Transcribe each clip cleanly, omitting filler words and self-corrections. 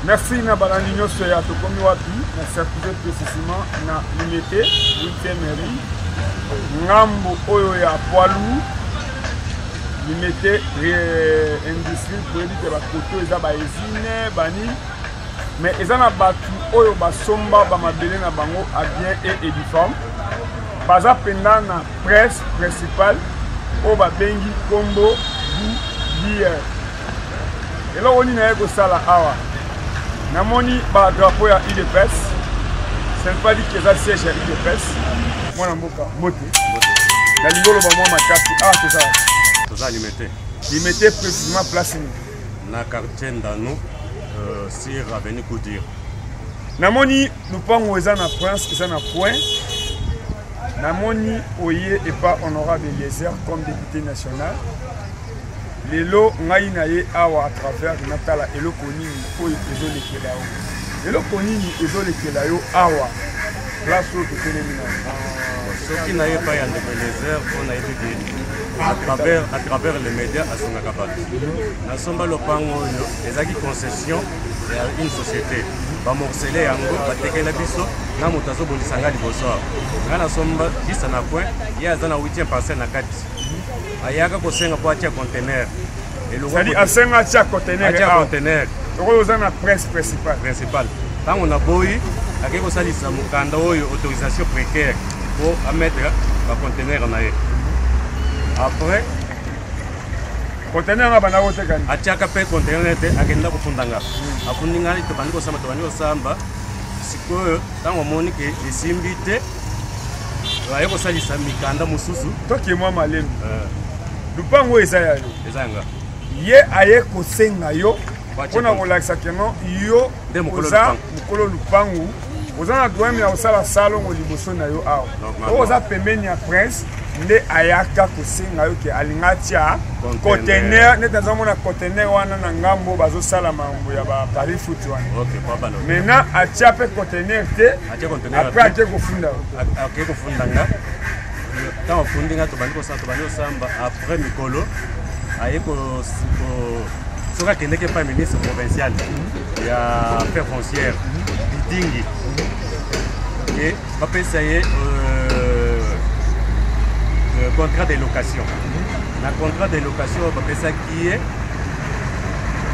Merci na balandi nyonso ya tokomi wapi na circuit précisément na Limete 8e mairie ngambo oyo ya poilu Limete industrie boyebi ke bakoto eza baesine bani mais eza na bato oyo basomba bamabele na bango à bien et édiforme baza mpenza na presse principale oyo babengi nkombo bu eloko nini naye kosala awa namoni badrapeau ya udps ce n'est pas dit que eza siège ya udps mwana mboka mbote nalingi oloba mwa makasi awa toza toza limete limete précisément place nini na quartier ndano euh, sur avenue couture namoni lupango eza na prince eza na coin namoni oye epa honorable eliezer comme député national lelo ngai na ye awa à travers natala eloko nini oyo ezolekela yo eloko nini ezolekela yo awa place oyo totelemi na soki naye epai ya ndeko eliezer mpo nayebi ke à travers, à travers les médias asungaka bato nasomba lopango oyo ezalaki concession ya une société bamorcele yango batekela biso na moto azobundisa ngai liboso awa ngai nasomba juste na coin ye aza na 8e parcelle na kati ayaka kosenga mpo atia conteneur c'est-à-dire asenga atia conteneur atia conteneur okoyo oza na presse principale principale ntango naboyi akei kosalisa mokanda oyo autorisation précaire mpo amettre baconteneur na ye après conteneur nga banda koteka atiaka mpe conteneur te akenda kofunda nga hmm. afundi ngai tobandi kosamba tobandi kosamba sikoyo ntango amoni ke esimbi te aye kosalisa mikanda mosusu toke mwa malembe eh. lupango oyo eza ya yo eza yanga ye aye kosenga yo mpo na kolakisa keno yo oza mokolo lupangu oza na droit ya kosala salongo liboso na yo awa oyo oza pembeni ya prince nde ayaka kosenga yo ke alinga atia conteneur neti nazomona conteneur wana na ngambo bazosala mambo ya ba paris foot wana maintenant atia mpe conteneur te après ake kofunda ake kofunda nga ntango afundi nga tobandi kosala tobandi kosamba après mikolo aye soki akendeki epai ministre provincial ya affaire foncière bidingi ke bapesa ye euh, euh, contrat de location na contrat de location oyo bapesaki ye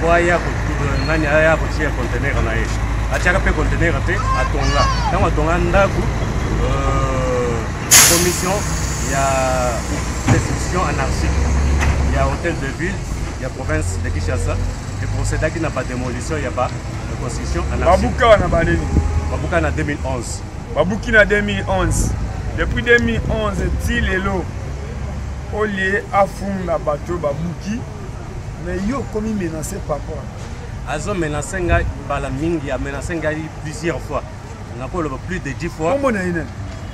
po aya euh, nani aya kotia conteneur na ye atiaka mpe conteneur te atonga ntango atonga ndako commission ya destruction anarchique ya hôtel de ville ya province de kinshasa eprocédaki na badémolition ya ba construction anarchique babuka wana banini babuka na 2011 babuki na 2011 depuis 2011 ti lelo olie afunda bato babuki mais yo okomi menace par rapport azo menace ngai mbala mingi amenace ngai plusieurs fois nakoloba plus de 10 fois kombo na ye nani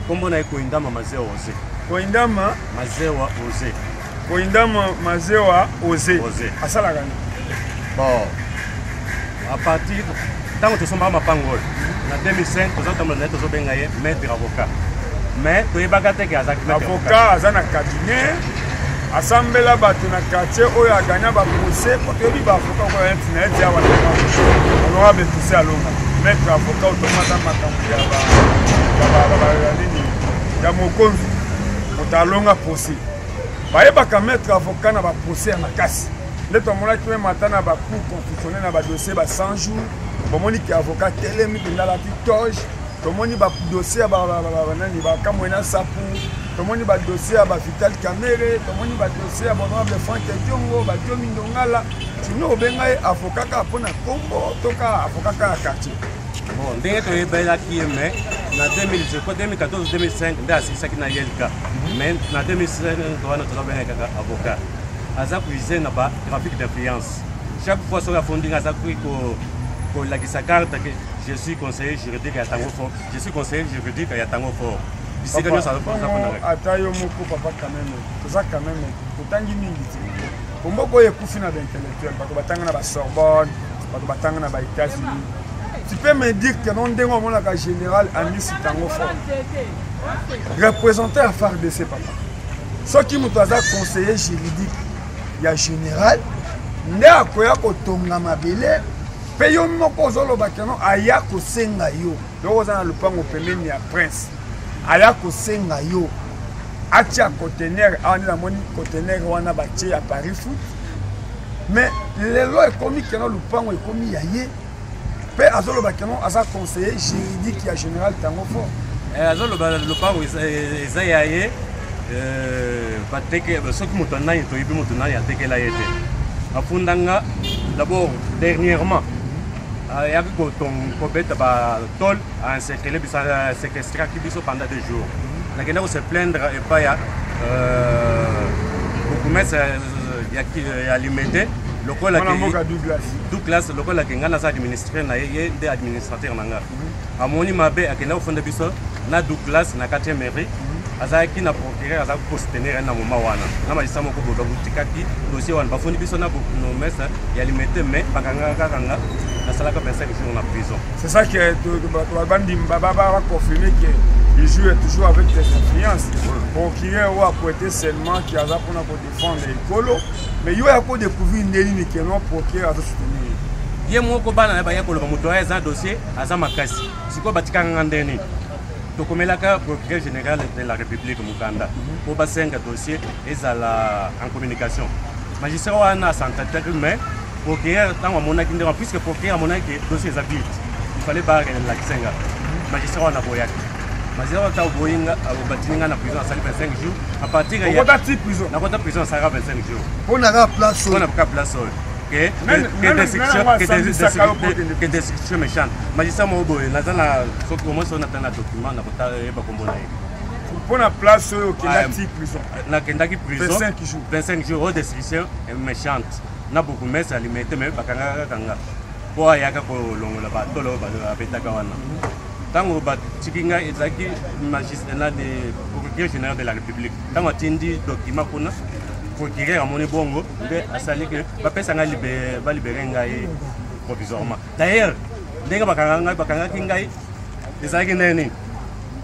kombo na ye koindama mazewa oze koindama mazewa oze koindama mazewa oze asalaka nini bon à partir ntango tosombaka mapango oyo na 2005 toza kotambola na ye tozobenga ye maître avocat mais toyebaka te ke azalaki avocat aza na cabinet asambela bato na quartier oyo agagna baprocès po toyebi baavocat okoya neti na eti awa honorable tuse alonga maître avocat otoma aza makambo ya nini ya mokonzi moto alonga procès bayebaka maître avocat na baprocès ya makasi nde tomonaki meme ata na bacour constitutionnel na badossier ba 100 jours bomoni ke avocat telemi mpenza alati toge tomoni badossier ya banani bakamwena sapu tomoni badossier ya bavital kamere tomoni badossier ya bahonorable frank diongo badiomi ndongala tino obenga ye avocat kaka mpo na nkombo to kaka avocat kaka quartier bon ndenge toyebelaki ye mais na 2014 2005 nde asilisaki na yelka mais na 2005 wana tozabenga kaka avocat aza cuise na ba trafic d'influence chaque fois soki afundi nga aza kolakisa carte ke je suis conseiller juridique ya tango fort je suis conseiller juridique ya tango fort bisika nyonso ata yo moko papa quand même toza quand même totangi mingi te komboka oyo ekufi na baintellectuel bato batanga na basorbonne bato batanga na baétats-unis tu peux me dire que non ndenge omonaka général amisi tango fort représentant ya fardc papa soki moto aza conseiller juridique ya général nde akoya kotonga mabele. Mpe yo moko ozoloba que non, aya kosenga yo, loko oza na lupango pembeni ya Prince, aya kosenga yo atia conteneur awa. Nde namoni conteneur wana batie ya Paris Foot, mais lelo ekomi que non, lupango ekomi ya ye. Mpe azoloba que non, aza conseiller juridique ya général Tango Fort. Azoloba lopango eza ya ye. Bateke soki moto nani, toyebi moto nani atekela ye te. Afundanga d'abord. Dernièrement ayaki kobeta batôle, aencercler biso, aséquestraki biso pendant 2 jours. Nakende kose plaindre epai ya bourgmestre ya Limete, lokola Douglas, lokola ke ngai naza administrateur na ye, ye nde administrateur na nga. Amoni mabe, akende kofunda biso na Douglas na 4e mairie. Azalaki na procureur, azalaki kosoutenir na moment wana na magistrat moko boye. Babutikaki dossier wana, bafundi biso na bourgmestre ya Limete, mais bakangaka kaka nga. Nasalaka 25 jours na prison. C'est ça que bandimba baconfirme que il joue toujours avec des influences. Procureur oyo aprêter serment ki aza mpona kodéfendre ekolo, mais yo ya kodécouvrir nde nini que non, procureur azosoutenir? Ye moko, bana na baya koloba moto oyo aza dossier aza makasi. Sikoyo batikaka nga nde nini? Tokomelaka procureur général de la République mokanda mpo basenga dossier ezala en communication. Magistrat wana as'entêtaki, mais procureur ntango amonaki ndenge, puisque procureur amonaki ke dossier eza vide, il fallait barelaxer nga. Magistrat wana boyaki, magistrat wana ntango boyinga, batindi nga na prison. Asali 25 jours à partir ya okota ti prison? Nakota prison, asalaka 25 jours. Mpo na kaka place oyo? Mpona kaka place oyo ke destruction méchante. Magistrat moko boye, naza na soki au moins oyo natali na document, nakotayeba kombo na ye. Mpo na place oyo okenda ti prison? Nakendaki prison. 25 jours. 25 jours oyo, destruction méchante na bourgmestre Alimete, mais bakangaka kaka nga mpo ayaka kolongola batôle oyo babetaka wana. Ntango batiki ngai, ezalaki nani, procureur général de la République. Ntango atindi document kuna, procureur amoni bongo nde asali ke bapesa ngai, balibérer ngai provisoirement. D'ailleurs, ndenge bakangaki ngai ezalaki ndenge nini?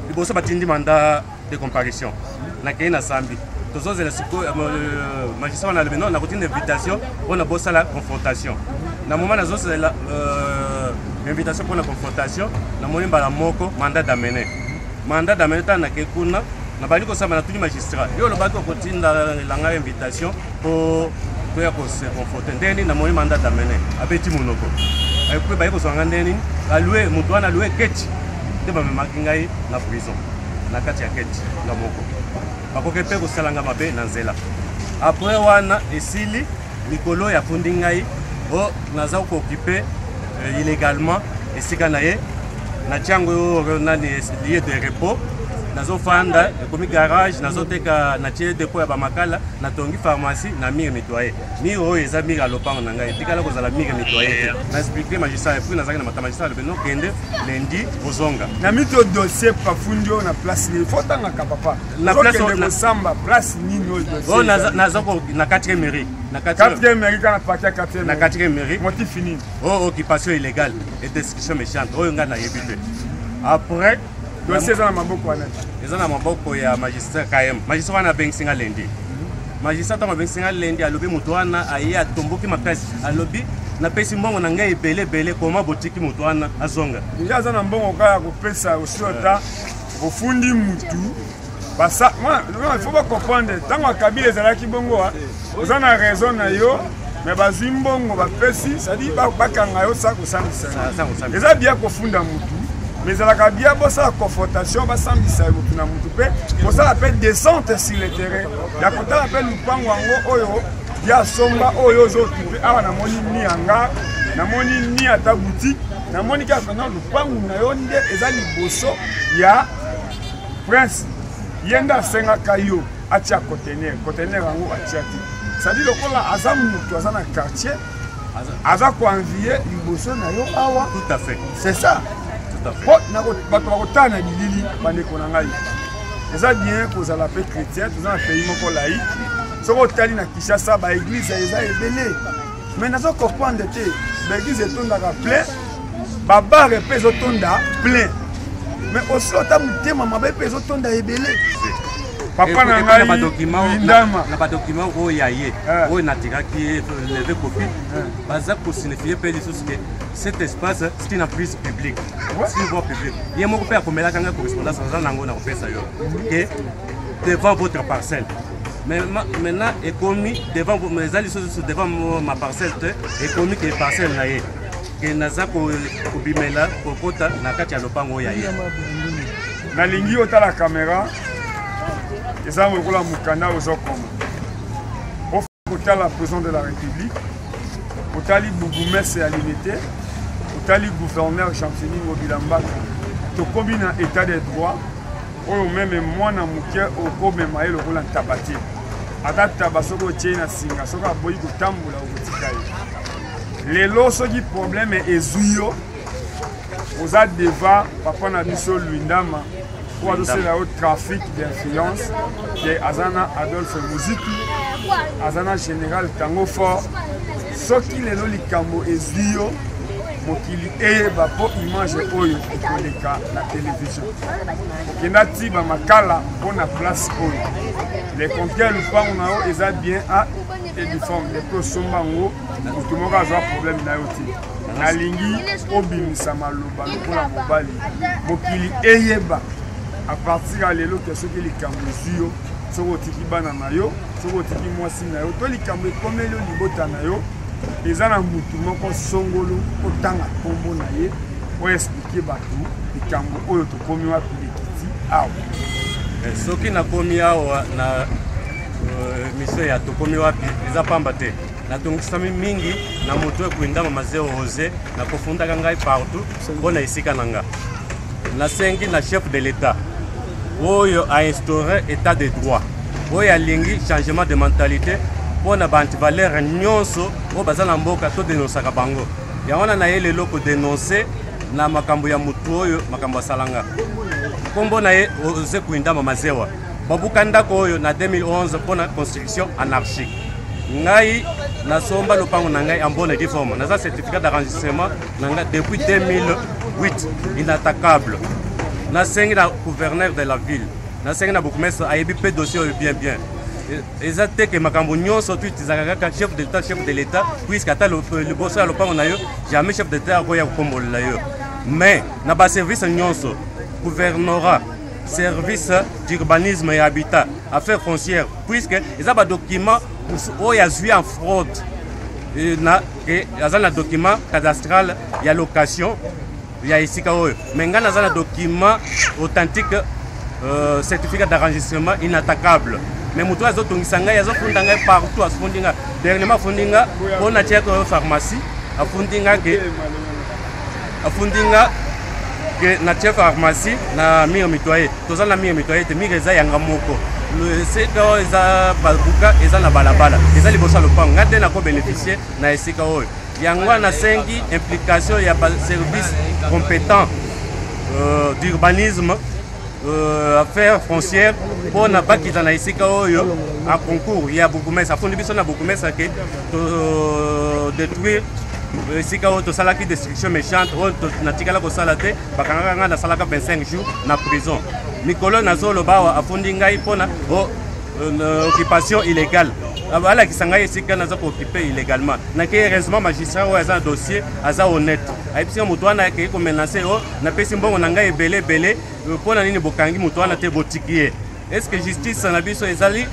Liboso batindi mandat de comparution, nakei na sambi, tozozela. Sikoyo magistrat wana alobi: "Non, nakotinda invitation mpona bosala confrontation." Na moment nazozela invitation mpona confrontation, namoni mbala moko mandat d'amener. Mandat d'amener, ntango nakei kuna, nabandi kosamba, natuni magistrat: "Yo olobaki okotinda ngai invitation mpo toya kose confronter, ndenge nini namoni mandat d'amener?" Abeti monoko mpe baye kozwa nga. Ndenge nini alue moto wana, alue keti nde bamemaki ngai na prison. Na kati ya keti nga moko, bakoki mpe kosala nga mabe na nzela. Après wana esili, mikolo oyo afundi ngai o naza kooccuper illégalement esika na ye, natia yango nani, lieu de repos, nazofanda, ekomi garage, nazoteka, natie dépôt ya bamakala, natongi pharmacie na mur mitoyen. Mur oyo eza mur ya lopango na ngai, etikala kozala mur mitoyen te. Na expliquer magistrat, et puis nazalaki na mata. Magistrat alobi: "Nokende lundi, ozonga." Na miti oyo dossier bafundi oyo na place nini? Faut tangaka, papa. Na place okende kosamba place nini oyo dossier? Oyo naza na 4e mairie. Na 4e mairie, kaka na parti ya 4e? Na 4e mairie. Motif nini? Oyo occupation illégale et destruction méchante, oyo ngai nayebi te. Après dossier eza na maboko wana? Eza na maboko ya magistrat KM. Magistrat wana abengisi nga lundi. Magistrat, ntango abengisi nga lundi, alobi moto wana aye, atomboki makasi, alobi: "Napesi mbongo na ngai ebele ebele, koma botiki moto wana azonga?" Deja aza na mbongo kaka ya kopesa osi ota ofundi mutu basa. Il faut bacomprendre, ntango ya Kabila ezalaki bongo. Oza na raison na yo, mais bazwi mbongo bapesi, c'est-à-dire bakanga yo sa kosambisa. Eza bien kofunda mutu, mais ezalaka bien bosala confrontation, basambisa mutu na mutu, mpe kosala mpe descente sur le terrain ya kotala mpe lupango yango oyo ya somba oyo ozooccuper awa. Namoni ni yanga, namoni ni ata boutique, namoni kaka na lupangu na yo nde eza liboso ya Prince. Ye nde asengaka yo atia conteneur. Conteneur yango atia te, c'est-à-dire lokola aza moto aza na quartier, aza koenvier liboso na yo awa. Tout à fait. C'est ça. Tout à fait. Po bato bakotala na bilili. Bandeko na ngai, eza bien kozala mpe chrétien. Toza na pays moko laïque. Soki otali na Kinshasa, baéglise eza ebele, mais nazo comprendre te. Baéglise etondaka plein, babar mpe ezotonda plein, mais aussi ota motema mabe mpe ezotonda ebele. Papa na ngai Lindama. Na badocument oyo ya ye eh. oyo natikaki ye leve copie eh. Baza kosignifie mpe lisusu ke cet espace, c'est une emprise publique, c'est une voie publique. Ye moko mpe akomelaka ngai correspondance, aza nango na kopesa yo ke devant votre parcelle. Mais maintenant ekomi devant, eza lisusu devant ma parcelle te, ekomi ke parcelle na ye, ke naza kobimela kokota na kati ya lopango oyo ya ye. Nalingi otala kamera, eza lokola mokanda ozokoma. Kotala président de la République, otali bourgmestre ya Limete, otali gouverneur Gentiny Ngobila Mbaka. Tokomi na état de droit oyo meme mwana moke okomema ye lokola ntaba te. Ata taba, soki otie na singa, soki aboyi kotambola, okotika ye. Lelo soki problème ezwi yo, oza devant papa na biso Lwindama oyo azosala yo trafic d'influence, ke aza na Adolphe Muziki, aza na général Tango Fort. Soki lelo likambo ezwi yo, mokili eyeba, mpo image oyo ekoleka na télévision. Okenda ti bamakala mpo na place oyo, le contraire, lupango na yo eza bien a uniforme depuis osomba yango, motu moko azwa problème na yo te. Nalingi obimisa maloba lokola mobali, mokili eyeba à partir ya lelo ke soki likambo ezwi yo, soki otiki bana na yo, soki otiki mwasi na yo, to likambo ekomeli yo, libota na yo, eza na mutu moko songolo otanga nkombo na ye, oexpliquer bato likambo oyo tokomi wapi, ekiti awa. Soki nakomi awa na mission ya Tokomi Wapi, eza pamba te. Natongisami mingi na moto ekwindama Mazeo Rose, nakofundaka ngai partout mpo na esika na nga. Nasengi na chef de l'État oyo ainstaure état de droit, oyo alingi changement de mentalité mpo na baantivaleur nyonso oyo baza na mboka, todenosaka bango. Yango wana naye lelo kodénoncer na makambo ya motu oyo, makambo asalanga. Nkombo na ye Oze Kuindama Mazewa. Babuka ndako oyo na 2011 mpo na construction anarchique. Ngai nasomba lopango na ngai en bonne et due forme, naza certificat d'enregistrement na ngai depuis 2008, inattaquable. Nasengi na gouverneur de la ville, nasengi na bourgmestre, ayebi mpe dossier oyo bien bien. Eza te ke makambo nyonso tuitizaka kaka chef de l'État, chef de l'État, puisque ata liboso ya lopango na yo, jamais chef de l'État akoya kokombolela yo. Mais na baservice nyonso, gouvernorat, service d'urbanisme et habitat, affaire foncière, puisque eza badocument oyo azwi en fraude na aza na document cadastral ya location ya esika oyo. Mais ngai naza na document authentique, certificat d'enregistrement inattaquable. Mais moto oyo azotongisa ngai, azofunda ngai partout. Afundi ngai dernièrement, afundi nga mpo na tiaka oyo pharmacie, afundi nga ke, afundi nga ke na tie pharmacie na mur mitoyen. Toza na mur mitoyen te, mur eza yanga moko. Esika oyo eza babuka, eza na balabala, eza liboso ya lopango. Ngai nde nakobénéficie na esika oyo. Yango wana nasengi implication ya baservice compétent d'urbanisme, affaire foncière, mpo na bakita na esika oyo a concours ya bourgmestre. Afundi biso na bourgmestre ke todétruire esika oyo, tosalaki destruction méchante oyo natikala kosala te. Bakangaka ngai, nasalaka 25 jours na prison. Mikolo nazoloba awa, afundi ngai mpona occupation illégale. Alakisa ngai esika naza kooccuper illégalement. Nake, heureusement magistrat oyo aza na dossier aza honnête, ayebisi nga moto wana akei komenacer o napesi mbongo na ngai ebele ebele. Mpo na nini bokangi moto wana te, botiki ye? Est ce que justice na biso ezali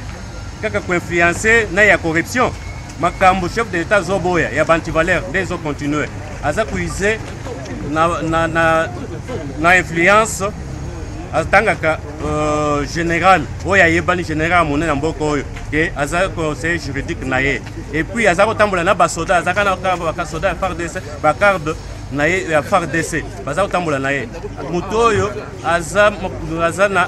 kaka koinfluencer na ya corruption? Makambo chef de l'État azoboya ya baantivaleur nde ezocontinue. Aza kouse na influence, atangaka général oyo ayebani, général ya monene na mboka oyo, ke aza conseiller juridique na ye. Et puis aza kotambola na basoda, azaka na basoda ya FARDC, bagarde na ye ya FARDC baza kotambola na ye. Moto oyo aza na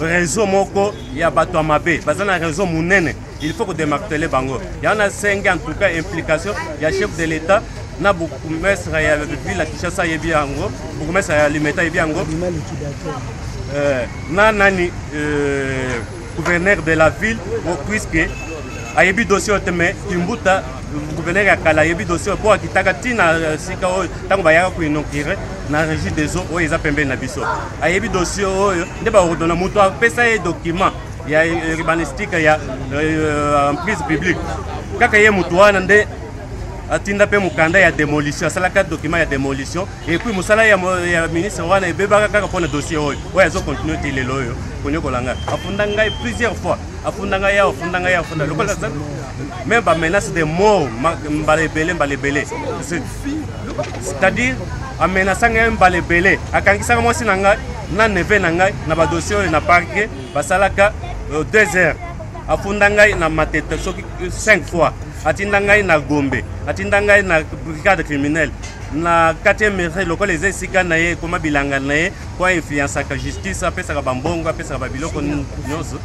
réseau moko ya bato ya mabe, baza na réseau monene, il faut kodémanteler bango. Yango nasengi en tout cas implication ya chef de l'État na bourgmestre ya ville ya Kinshasa, ayebi yango, bourgmestre ya Limete ayebi yango, na nani, gouverneur de la ville, puisque ayebi dossier oyo te. Mais Kimbuta, gouverneur ya kala, ayebi dossier oyo, mpo akitaka ntina sika oyo ntango bayaka koinaugurer na Régie des eaux oyo eza pembeni na biso. Ayebi dossier oyo nde baordonna moto apesa ye document. ya urbanistique ya emprise publique. Kaka ye motu wana nde atinda mpe mokanda ya démolition, asalaka document ya démolition. Et puis mosala ya ministre wana ebebaka kaka mpona dossier oyo, oyo azocontinue ti lelo oyo konyokola ngai. Afunda ngai plusieurs fois, afunda ngai yawa, afunda ngai yawa, afunda lokola même bamenace de mort mbala ebele, mbala ebele. C'est-à-dire amenasa ngai mbala ebele, akangisaka mwasi na ngai na neveu na ngai na badossier oyo na parquet, basalaka 2 heures. Afunda ngai na Matete soki 5 fois, atinda ngai na Gombe, atinda ngai na brigade criminelle na 4e mairie, lokola eza esika na ye, ekoma bilanga na ye, po ainfluençaka justice, apesaka bambongo, apesaka babiloko nyonso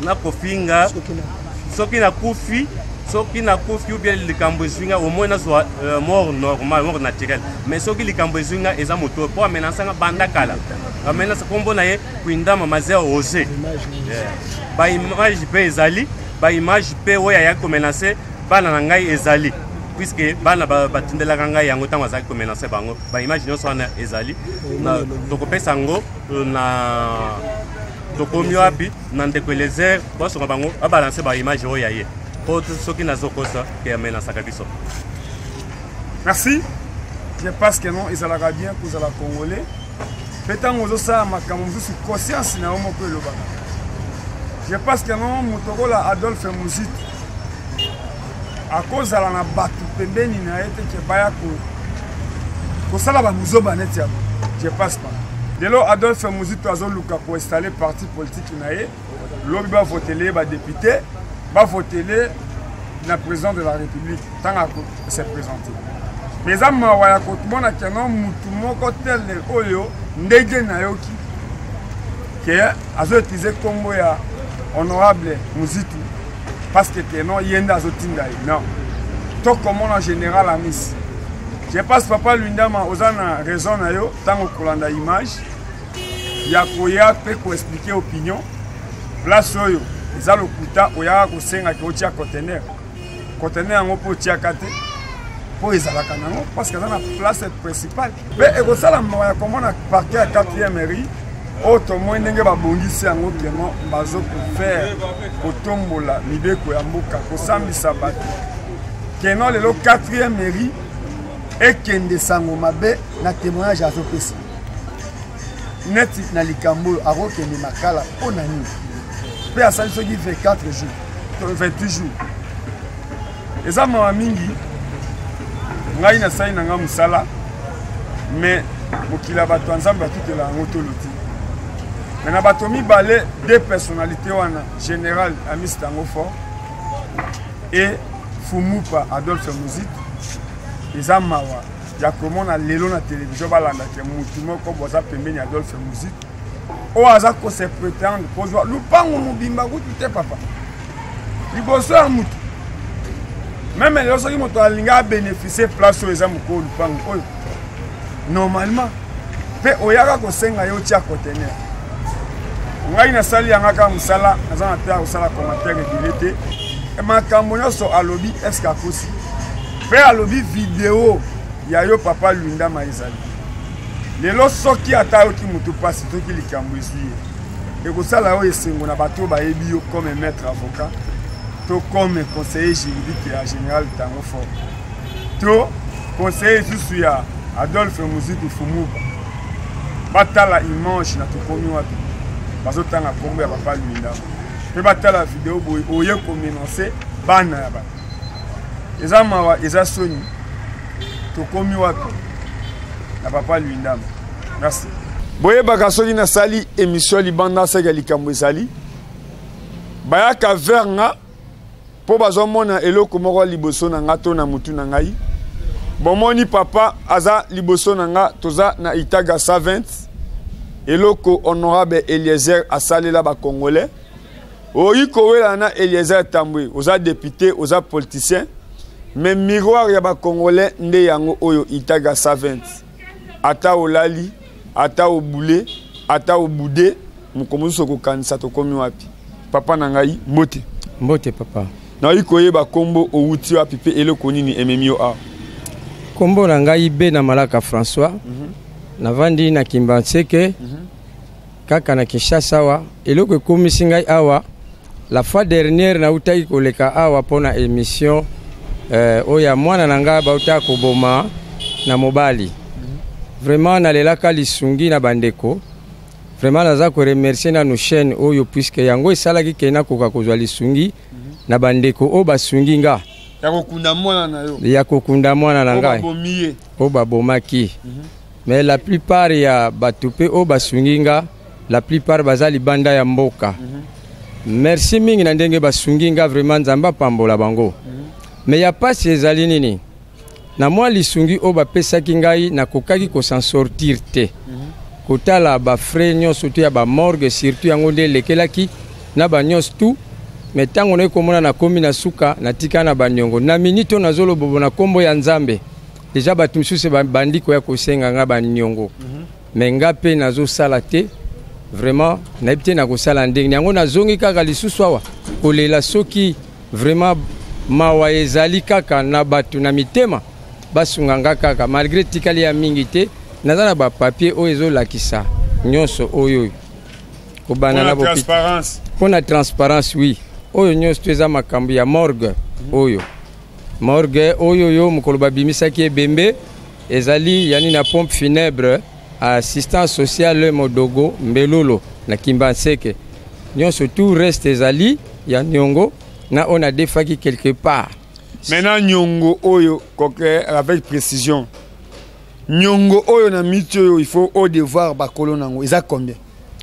na kofinga. Soki nakufi, soki nakufi ou bien likambo ezwi nga, au moins nazwa mort normal, mort naturelle. Mais soki likambo ezwi nga, eza moto mpo amenasanga banda kala, amenasa. Nkombo na ye Kwindama Mazer Roger. Baimage mpe ezali, baimage mpe oyo ayaki komenacer bana na ngai ezali, puisque bana batindelaka ngai yango ntango azalaki komenacer bango. Baimage nyonso wana ezali, tokopesa yango na tokomi wapi na ndeko Elezer, basonga bango babalance baimage oyo ya ye, mpo soki nazokosa ke amenasaka biso. Merci. Je pense que non, ezalaka bien kozala Congolais mpe ntango ozosala makambo mosusu, conscience na yo moko elobaka. Je pense que non, moto okola Adolphe Muzito akozala na bato pembeni na ye te ke baya kosala babuzoba neti yango. Je pense pas. Lelo Adolphe Muzito azoluka koinstalle parti politique na ye, lobi bavotele ye badéputé, bavotele na président de la République ntango akose présente. Mais eza mawa ya komona keno mutu moko tele oyo ndenge nayoki ke azoutilize nkombo ya honorable Muzitu parce que keno ye nde azotinda ye. Non, tokomona général Amis. Je pense, papa Lwindama, oza na raison na yo ntango kolanda image ya koya mpe koexpliquer opinion. Place oyo eza lokuta, oyaka kosenga ke otia conteneur, conteneur yango mpo otiaka te, mpo ezalaka nango parce que aza na place principale. Mpe ekosala mawa ya komona parquet ya 4e mairie oyo tomoni ndenge babongisi yango, keno bazokofaire kotombola mibeko ya mboka, kosambisa bato, keno lelo 4e mairie ekende sango mabe na témoignage azopesa neti na likambo oyo akokende Makala mpo na nini, mpe asali soki 24 jours to 28 jours. Eza mawa mingi. Ngai nasali na ngai mosala, mais mokili ya bato ya Nzambe batutela yango tolo te. Me na bato mibale, deux personnalité wana, général Amis Tango Fort et Fumupa Adolphe Muzito, eza mawa ya komona lelo na télévision balandaka mutu moko boza pembeni ya Adolphe Muzito oyo aza kose prétendre kozwa lupango mobimba kutu te, papa, liboso ya mutu. Même lelo soki moto alingi abénéficie place oyo eza mokolo lupango oyo, normalement mpe oyaka kosenga ye otia conteneur. Ngai nasali yanga kaka mosala, naza na te ya kosala commentaire ebele te. Makambo nyonso alobi, est-ce akosi? Mpe alobi video ya yo, papa Lwindama, ezali lelo. Soki ata ayoki motu mpasi, soki likambo ezwi ye, ekosala oyo esengo na bato oyo bayebi yo comme maître avocat to comme conseiller juridique ya général Tango Fort to conseiller lisusu ya Adolphe Muzitu Fumuba, batala image na tokomi wapi, bazotanga nkombo ya papa Lwindama, mpe batala video boye oye komenacer bana ya bato. Eza mawa, eza soni. Tokomi wapi na papa Lwindama? Merci. Boyebaka soki nasali émission libanda, asaki likambo ezali, bayaka vers nga mpo bazomona eloko moko liboso na nga to na mutu na ngai. Bomoni, papa aza liboso na nga, toza na Itaga 120. Eloko honorable Eliezer asalela Bacongolais, oyi kowela na Eliezer Tambwe, oza député, oza politicien, mais miroir ya Bacongolais nde yango oyo, Itaga 120. Ata olali, ata obule, ata obude, moko mosusu okokanisa tokomi wapi. Papa na ngai, mbote. Mbote, papa. Nayoki koyeba nkombo, owuti wapi mpe eloko nini ememi yo awa? Nkombo na ngai Bena Malaka François. Navandi na Kimbanseke. Kaka na Kinshasa awa. Eloko ekomisi ngai awa, la fois dernière nautaki koleka awa mpo na émission oyo ya mwana na ngai bautaka koboma na mobali. Vraiment nalelaka lisungi na bandeko. Vraiment naza ko remercier nanu chaîne oyo puisque yango esalaki ke nakoka kozwa lisungi na bandeko oyo basungi nga. Ya kokunda mwana na yo. Ya kokunda mwana na Oyo ngai. babomi ye. Oyo babomaki. Mais la plupart ya bato pe oyo basungi nga, la plupart baza libanda ya mboka. Merci mingi na ndenge basungi nga, vraiment Nzambe apambola bango. Mais ya pasi ezali nini? Na mwa lisungi oyo bapesaki ngai, nakokaki ko s'en sortir te. Kotala ba frais nyonso tu ya ba morgue, surtout yango nde elekelaki na ba nyonso tu. Mais tango naye komona nakomi na suka, natika na ba niongo. Na minute oyo nazoloba na kombo ya Nzambe, deja bato misusu bandi koya kosenga nga ba niongo. Mais nga pe nazosala te, vraiment nayebi te nakosala ndenge. Yango nazongi kaka lisusu awa kolela soki vraiment mawa ezali kaka na bato na mitema basunga nga kaka, malgré tikali ya mingi te, naza na ba papier oyo ezolakisa nyonso oyo oyo. Kobanda na Pona bopi- transparence. Pona transparence, oui. Oyo nyonso to eza makambo ya morgue oyo. Morgue oyo yo mokolo babimisaki ebembe ezali yani na pompe funèbre assistant social Modogo Mbelolo na Kimbanseke. Nyonso tout reste ezali ya niongo na oyo nadefaki quelque part. Maintenant niongo oyo koke avec précision. Niongo oyo na miti oyo il faut au devoir bakolo nango eza combien?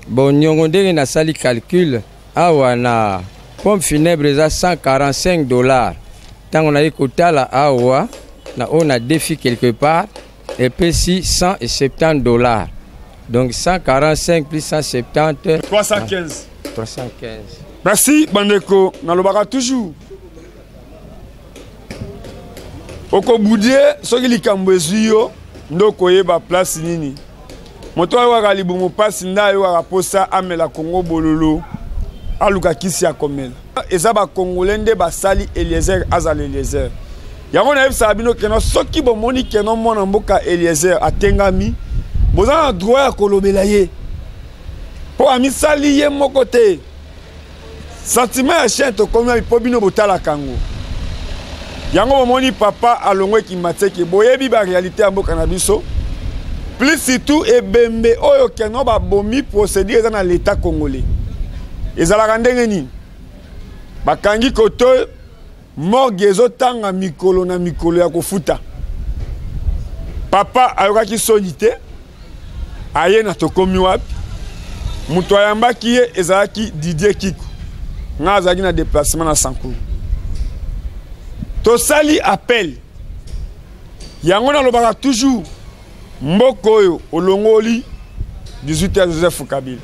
Bon, niongo ndenge nasali calcul awa na pompe funèbre eza 145 $. Tango naye kotala awa na oyo na défi quelque part epesi 170 $. Donc 145 plus 170, 315. 315. Merci bandeko, nalobaka toujours. Okobudie soki likambo ezwi yo nde okoyeba place nini. Moto ayokaka libumu pasi nde ayokaka posa amela Congo bololo, aluka kisi ya komela. Eza ba Congolais nde basali Eliezer azala Eliezer. Yango nayebisaka bino keno soki bomoni keno mwana mboka Eliezer atengami, boza na droit ya kolobela ye. Po amisali ye moko te. Sentiment ya chien tokomi wapi po bino botalaka yango. Yango bomoni papa alongwe Kimbanseke, boyebi ba réalité ya mboka na biso. Plus surtout ebembe oyo keno babomi, procédure eza na l'état congolais. Ezalaka ndenge nini? Bakangi koto morgue ezotanga mikolo na mikolo ya kofuta. Papa ayokaki soni te, aye na tokomi wapi? Moto ayambaki ye ezalaki Didier Kiku. Nga azalaki na déplacement na Sankuru. Tosali appel. Yango nalobaka toujours, mboka oyo olongoli 18 ya Joseph Kabila.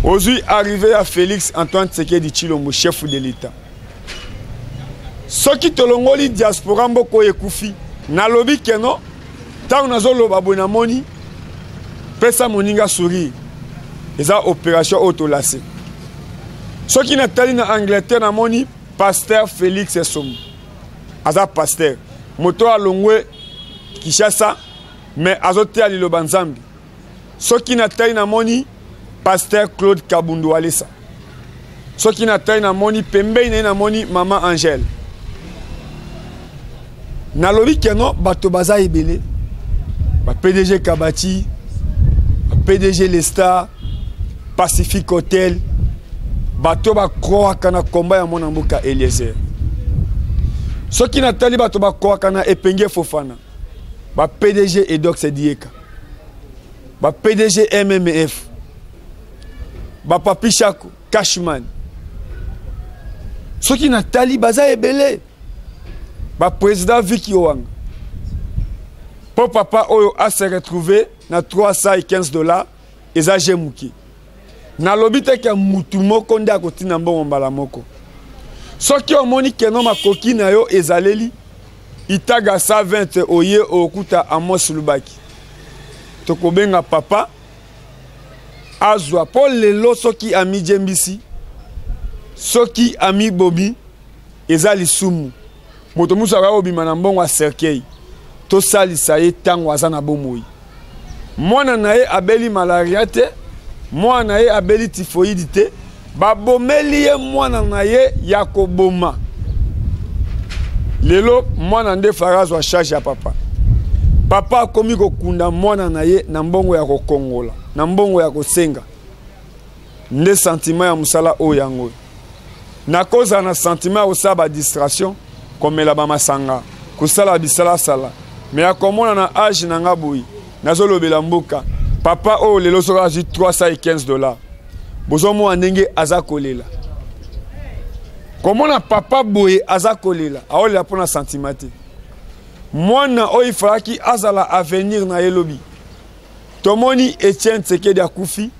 Ozwi arrivé ya Félix Antoine Tshisekedi Tshilombo, chef de l'État. Soki tolongoli diaspora mboka oyo ekufi, nalobi keno ntango nazoloba boye namoni pesa moninga sourire, eza opération oyo tolase. Soki natali na Angleterre namoni pasteur Félix Esombo, aza pasteur moto alongwe Kinshasa mais azoteya liloba Nzambe. Soki natali namoni pasteur Claude Kabundu Walesa. Soki natali namoni pembeni na ye namoni mama Angèle. Nalobi keno bato baza ebele, ba PDG Kabati, ba PDG Lestar, Pacific Hotel, bato bakroaka na komba ya mwana mboka Eliezer. Soki natali bato bakroaka na Epenge Fofana, ba PDG Edox Dieka, ba PDG MMF, ba Papi Chako, Cashman. Soki natali baza ebele, ba président Vicky Owanga. Po papa oyo a se retrouver na 315 $, eza je muke. Nalobi te ke mutu moko nde akotinda mbongo mbala moko. Soki omoni keno makoki na yo ezaleli itaga 120 oye okuta Amos Lubaki. Tokobenga papa azwa po lelo soki amijembisi, soki amibomi eza lisumu. Moto mosusu akoki kobima na mbongo ya cercueil. Tosalisa ye ntango aza na bomoi. Mwana na ye abeli malaria te, Mwana na ye abeli typhoïde te, babomeli ye mwana na ye ya koboma. Lelo mwana nde fara azwa charge ya papa. Papa akomi kokunda mwana na ye na mbongo ya kokongola, na mbongo ya kosenga. Nde sentiment ya mosala oyo yango oyo. Nakozala na sentiment ya kosala ba distraction, komela ba masanga, kosala bisalasala, mais ya komona na age na nga boye nazolobela mboka. Papa oyo lelo soki azwi 315 dollars, bozomona ndenge aza kolela. Komona papa boye aza kolela, aolela mpo na sentiment te. Mwana oyo ifalaki azala avenir na ye lobi. Tomoni Etienne Tshisekedi akufi,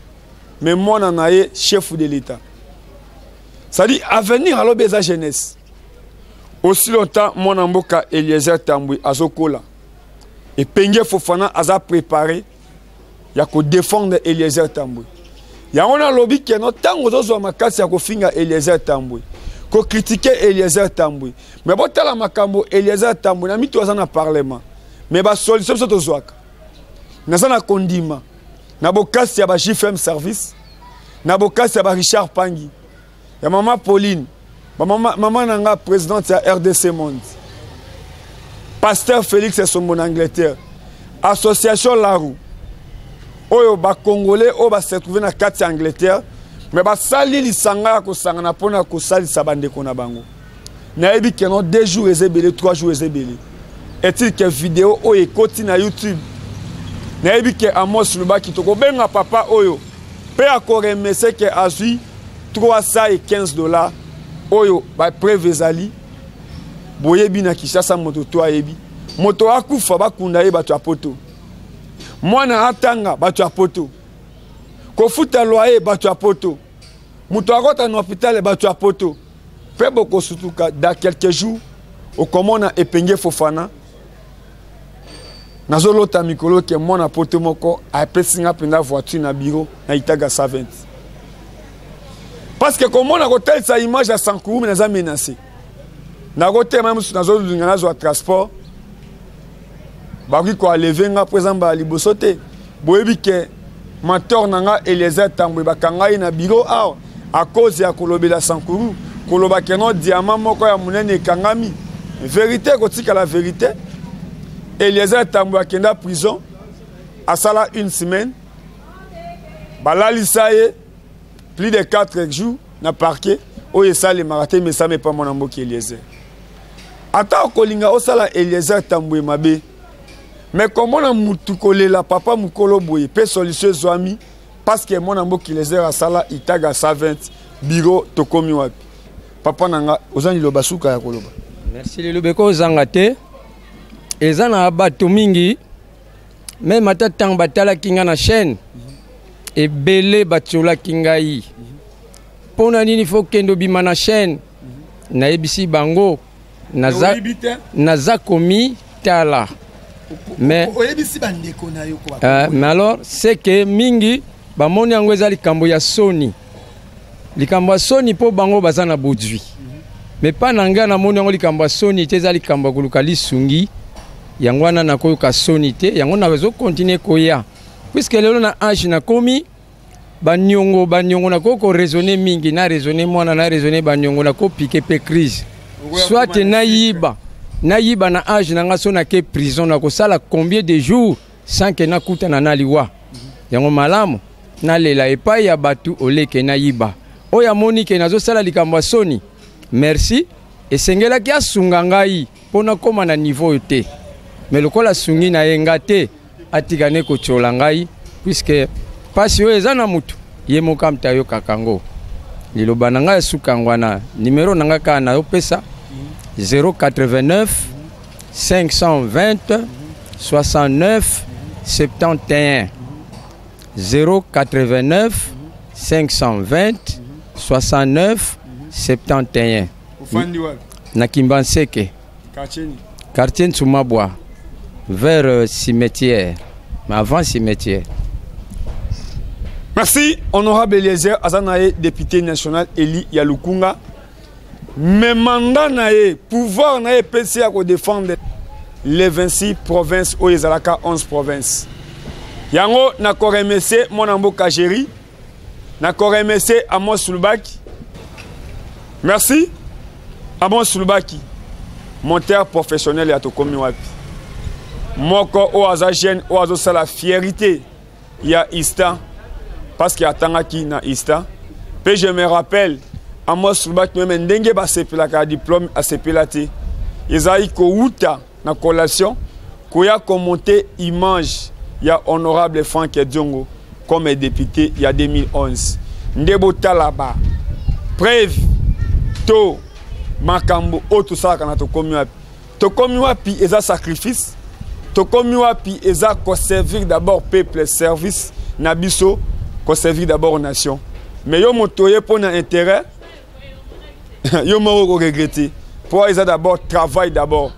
mais mwana na ye chef de l'État. C'est-à-dire avenir alobi eza jeunesse. Aussi longtemps mwana mboka Eliezer Tambwe azokola, Epenge Fofana aza préparé ya ko défendre Eliezer Tambwe. Yango nalobi ke no ntango ozozwa makasi ya kofinga Eliezer Tambwe, ko critiquer Eliezer Tambwe, mais botala makambo Eliezer Tambwe na mitu aza na parlement, mais ba solution biso tozwaka. Naza na kondima na bokasi ya ba JFM service, na bokasi ya ba Richard Pangi, ya mama Pauline, ba mama, mama na nga présidente ya RDC Monde, Pasteur Félix Esombo na Angleterre, association Larou oyo ba Congolais oyo ba se retrouver na kati ya Angleterre, mais basali lisanga ya kosangana mpona kosalisa bandeko na bango. Nayebi que non, 2 jours eza ebele, 3 jours eza ebele. Est-il que vidéo oyo ekoti na YouTube? Nayebi que Amos Lubaki tokobenga papa oyo pe akoremese que azwi 315 dollars oyo ba preuve ezali. Boyebi na Kinshasa moto to ayebi. Moto akufa bakunda ye bato ya poto. Mwana atanga bato ya poto. Kofuta loyer bato ya poto. Moto akota na hôpital bato ya poto. Pe bokosutuka dans quelques jours okomona Epenge Fofana. Nazolota mikolo ke mwana poto moko apesi nga mpenza voiture na bureau na Itaga 120. Parce que komona kotalisa image ya Sankuru, mais naza menacé. Nakotema mosusu nazolinga nazwa transport, bakoki koaleve nga mpo eza mbala liboso te. Boyebi ke mentor na nga Eliezer Tambwe bakanga ye na bureau awa à cause ya kolobela Sankuru, koloba ke non diamant moko ya monene ekangami. Vérité ekotikala vérité. Eliezer Tambwe akenda prison, asala une semaine, balalisa ye plus de 4 jours na parquet oyo esalemaka te, mais esalemi epa mwana mboka Eliezer. Ata okolinga osala Eliezer Tambwe mabe, mais komona mutu kolela papa mukolo boye pe solution ezwami parce que mwana mboka Eliezer asala Itaga 120 bureau tokomi wapi? Papa na nga oza liloba suka ya koloba. Merci liloba ekozanga te. Eza na bato mingi même ata ntango batalaki nga na chaîne ebele batiolaki ngai. Mpo na nini faut kende obima na chaîne? Nayebisi bango Oyebi te? naza komi tala. Mais oyebisi bandeko na yo ko mais alors c'est que mingi bamoni yango eza likambo ya soni. Likambo ya soni mpo bango baza na bozwi. Mais pa na ngai namoni yango likambo ya soni te, eza likambo ya koluka lisungi. Yango wana nakoyoka soni te, yango nazo continuer koya. Puisque lelo na âge nakomi baniongo, baniongo nakoki ko raisonner mingi, na raisonner mwana, na raisonner baniongo, nako piquer pe crise. Okoya Soit koma na nayiba, nayiba na âge na nga so nake prison, nakosala combien de jours sans que nakutana na liwa. Yango malamu nalela epai ya bato oleke nayiba. Oyo amoni ke nazosala likambo ya soni, merci, esengelaki asunga ngai mpo nakóma na niveau oyo te. Mais lokola asungi na ye nga te, atika ne kotiola ngai, puisque pasi oyo eza na mutu, ye moko amta ayokaka yango. Liloba na ngai ya suka yango wana, numero na ngai kaka nayopesa 089 520 69 71. 089 520 69 71. Ofandi wapi? Na Kimbanseke. Quartier nini? Quartier Ntsumabwa, vers cimetière, mais avant cimetière. Merci, honorable Eliezer, aza na ye député national élu ya Lukunga. Mais mandat na ye, pouvoir na ye epesi ya ko défendre les 26 provinces oyo ezalaka 11 provinces. Yango na ko remercier mwana mboka Jerry. Nakoremercier Amos Lubaki. Merci Amos Lubaki, monteur professionnel ya Tokomi Wapi. Moko oyo aza jeune oyo azosala fierité ya Ista parce que atangaki na Ista. Pe je me rappelle Amos Lubaki meme ndenge basepelaka ya diplôme asepela te. Ezalaki kowuta na collation koya komonte image ya honorable Franck Diongo comme député ya 2011. Nde botala ba preuve to makambo oyo tosalaka na Tokomi Wapi. Tokomi Wapi eza sacrifice, Tokomi Wapi eza koservir d'abord peuple, service na biso, koservir d'abord nation. Mais yo moto oye mpo na intérêt yo moko okoregrete, mpo eza d'abord travail d'abord.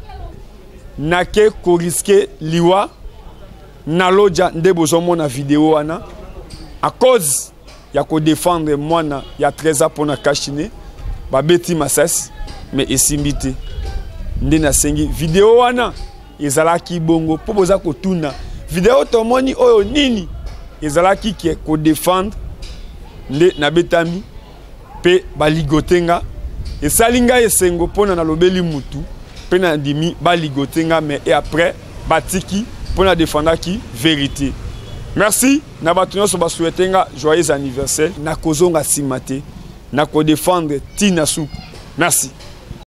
Nake koriske liwa na loja nde bozomona video wana à cause ya kodefendre mwana ya 13 ans mpona kashine babeti masasi mais esimbi te. Nde nasengi video wana ezalaki bongo mpo boza kotuna video tomoni oyo nini ezalaki ke kodefendre nde nabetami mpe baligote nga. Esali ngai esengo mpona nalobeli mutu mpe nandimi baligote nga, mais et après batiki mpona defendaki vérité. Merci na bato nyonso basouhaite nga joyeux anniversaire. Nakozonga nsima te, nakodefendre tina suku. Merci.